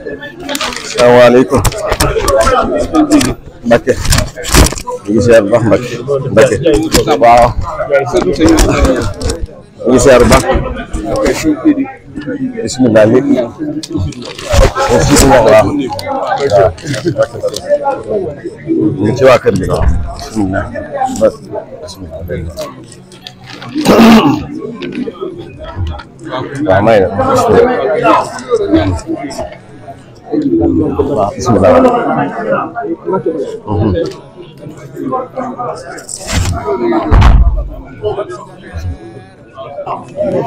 salaamaaleykum. Mbacke. ñu ngi ziar bu baax Mbacke. waaw. ñu ngi ziar bu baax. bisimilah léegi. waaw. ñu ngi ci waa kër gi. bisimilah. waaw may na. waaw bisimilah.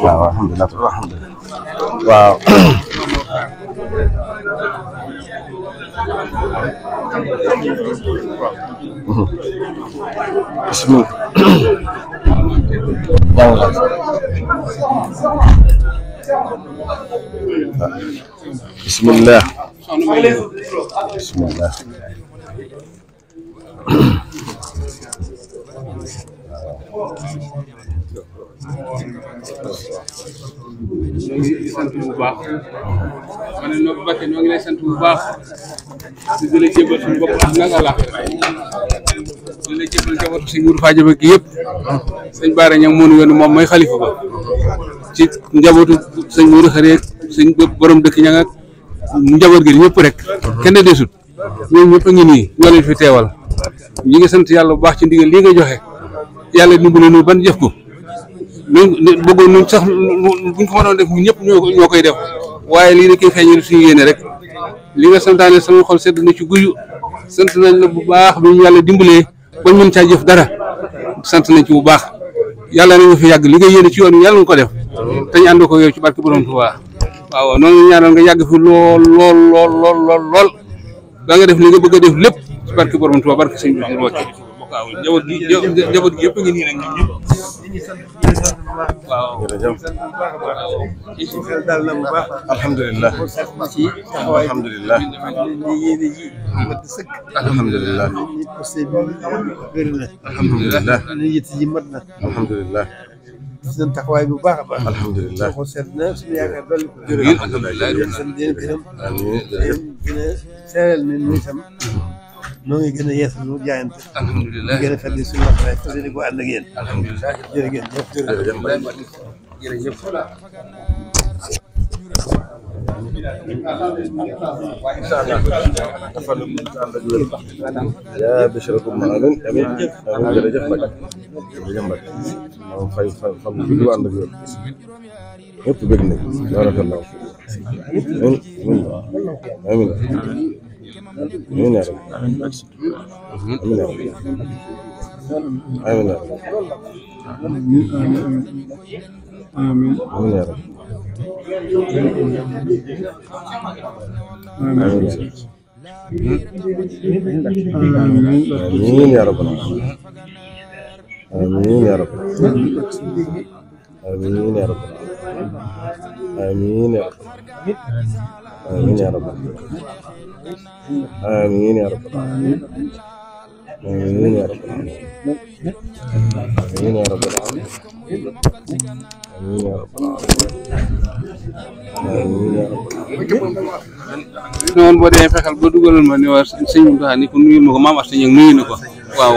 waaw alhamdulilah waaw. bisimilah. bisimilah. ñoo ngi sant bu baax ma ne noo Mbacke ñoo ngi lay sant bu baax di la jébal suñu bopp ak nanga la di la jébal njabootu sëñ Mourou Fadiama gi yëpp sëñ Baara Ñang moo nu yónni moom mooy xalifa ba ci njabootu sëñ Mourou xareek sëñ borom dëkk ña ak njaboot gi ñëpp rek kenn desut ñoom ñëpp a ngi nii ñoo leen fi teewal ñi ngi sant yàlla bu baax ci ndigal lii nga joxe yàlla dimbali nu ban jëf ko ñun bëggoon ñun sax buñ ko mënoon def ñun ñëpp ñoo koy def waaye lii da koy feeñal suñu yéene rek li nga santaane sama xol sedd na ci guyu sant nañ la bu baax bi ñu yàlla dimbalee bañ mën caa jëf dara sant nañ ci bu baax yàlla na nga fi yàgg li nga yéene ci yoon wi yàlla nga ko def te ñu ànd ko yow ci barke borom Tuubaa waaw noonu ñaanal nga yàgg fi lool da nga def li nga bëgg a def lépp ci barke borom Tuubaa barke sëñ bi wàcc waaw njaboot gi yëpp a ngi nii nag ñoom ñëpp waaw jërëjëf. xel daal na bu baax. alhamdulilah. alhamdulilah. alhamdulilah. alhamdulilah. alhamdulilah. gis nañ taxawaay bu baax a baax. alhamdulilah. ko seet na suñu yaakaar dolli ko alhamdulilah. sant leen gërëm. gën a seeral ne ñu itam noo ngi gën a yeesal lu jaayante. alhamdulilah gën a fàttali suñu waxtaay fas yéene ko ànd ak yéen. alhamdulilah jërëjëf. yaa basharakum amiin amiin jërëjëf Mbacke jërëjëf Mbacke moom fay fan bi du ànd ak yow ñëpp bëgg nañ barakallahu amiin amiin amiin yaa rabbi amiin yaa rabbi amiin yaa rabbi amiin yaa rabbi amiin yaa rabbal aalamiin amiin yaa rabbal aalamiin yaa rabbal aalamiin amiin yaa rabbal amiin yaa rabbal aalamiin amiin yaa rabbal amiin yaa rabbal aalamiin amiin yaa rabbal noonu boo demee fexeel ba dugalal ma ne waa sëñ Mountakha ni ko nuyul ma ko maam Asta Ñaŋ nuyu na ko waaw